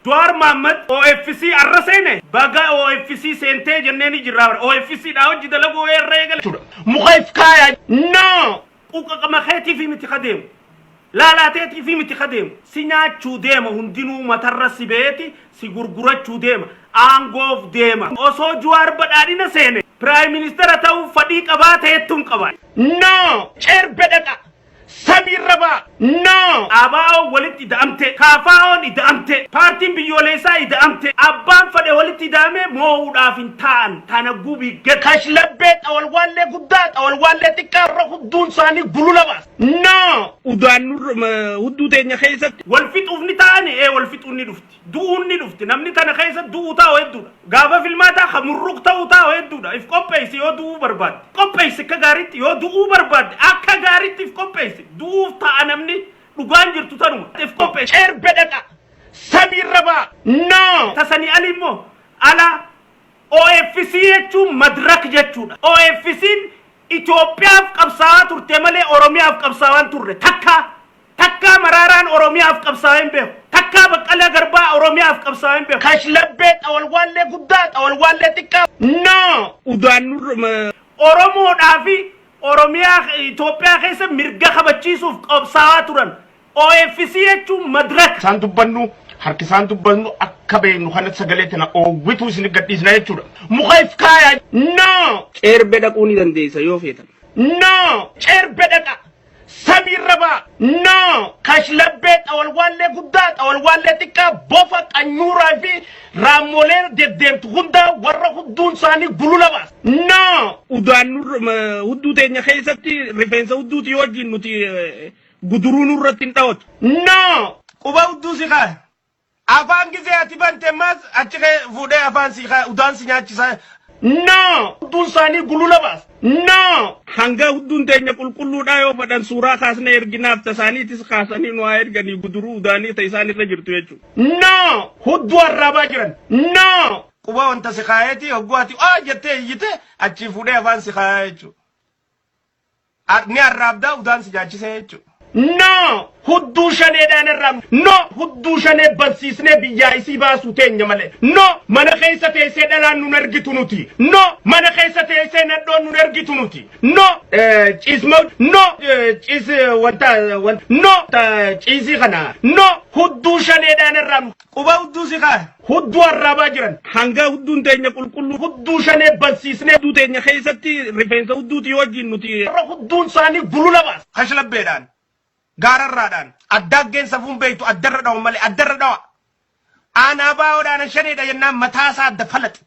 Jawaar Mohammed OFC arra seene baga OFC seentee jennee ni jirra OFC dhaa hojii dalaguu irra eegale. Muka if kaaya. No! Quqaqama keetiifi miti ka deemu. Laalaateetiifi miti ka deemu. Si nyaachuu deema hundinuu matarra si beeti si gurgurachuu deema. Aangoof deema. Osoo Jawaar badhaadhina seene prime minister ta'uuf fadhii qabaa ta'ettuun qaba. No! Ceerbe dhaqa. Samiirra ba'a. No! ABO'n walitti ida'amte, KFO'n ida'amte, paartiin biyyoolessaa ida'amte, abbaan fedhe walitti ida'ame moo'uudhaaf hin taa'an. Tana gubii gad. Kashlabbee xawalwaallee guddaa xawalwaallee xiqqaa irra hudduun isaanii gulula baasa. No! Udaan hudduu teenya keessatti. Wal fixuuf ni taa'ani ee wal fixuun ni dhufti. Du'uun ni dhufti. Namni tana keessa du'uu taa'u hedduudha. Gaafa filmaataa ka murruq ta'uu taa'u hedduudha. If qopheessi yoo du'uu barbaadde. Qopheessi akka gaariitti yoo du'uu barbaadde akka gaariitti if qopheessi. Du'uuf ta'a namni dhugaan jirtu tanuma. If qopheessi. Ceerbe dhaqa. Samiirra ba'a. No! Tasanii ali immoo ala OFC jechuun madrak jechuudha. OFC'n Itoophiyaaf qabsaa'aa turte malee Oromiyaaf qabsaa'aa hin turre. Takkaa takkaa Maraaraan Oromiyaaf qabsaa'aa hin beeku. Takkaa Baqqalaa Garbaa Oromiyaaf qabsaa'aa hin beeku. Kashlabbee xawalwaallee guddaa xawalwaallee xiqqaa. No! Udaan Oromoodhaa fi Oromiyaa Itoophiyaa keessa mirga kabachiisuuf qabsaa'aa turan. OFC jechuun madrak. Isaan dubbannu harki isaan dubbannu akka beeknu kanatti sagalee tana oowwituu isin gadhiisna jechuudha. Muka if kaaya. No! Ceerbe dhaquu ni dandeessa yoo feetan. No! Ceerbe dhaqa. Samiirra ba'a. No! Kashlabbee xawalwaallee guddaa xawalwaallee xiqqaa bofa qanyuuraa fi raammolee deddeemtu hundaa warra hudduun isaanii gulula baasa. No! Udaan hudduu teenya keessatti rifeensa hudduutii wajjin nuti guduruu nurratti hin dhawatu. No! Quba hudduu si kaaya. Afaan gisee ati bante mas achi kee fuudhee afaan si kaaya udaan si nyaachisa. No! Hudduun isaanii gulula baasa. No! Hanga hudduun teenya qulqulluudhaa yoo fedhan suuraa kaasnee erginaaf tasaaniitis kaasanii nu haa erganii guduruu udaanii ta isaan irra jirtu jechuudha. No! Hudduu arraabaa jiran. No! Quba wanta si kaayeeti hogguu ati aa jettee iyyite achii fuudhee afaan si kaayaa jechuudha. Ni arraabdaa udaan si nyaachisee jechuudha. No! Hudduu shaneedhaan arraabne. No! Hudduu shanee bansiisnee biyyaa isii baasuu teenya malee. No! Mana keessa teessee dhalaan nun argitu nuti. No! Mana keessa teessee nadhoon nun argitu nuti. No! Ciisma. No! Ciis wanta wanta. No! Ciisii kana. No! Hudduu shaneedhaan arraabne. Quba hudduu si kaaya. Hudduu arraabaa jiran. Hanga hudduun teenya qulqulluu Hudduu shanee bansiisnee hudduu teenya keessatti rifeensa hudduutii wajjin nuti warra hudduun isaanii gulula baasa. Kashlabbeedhaan, gaararraadhaan, addaaggeen safuun beektu addarra dhawa malee addarra dhawa. Aanaa baa'oodhaan shaneedha jennaan mataa isaa adda falaxi.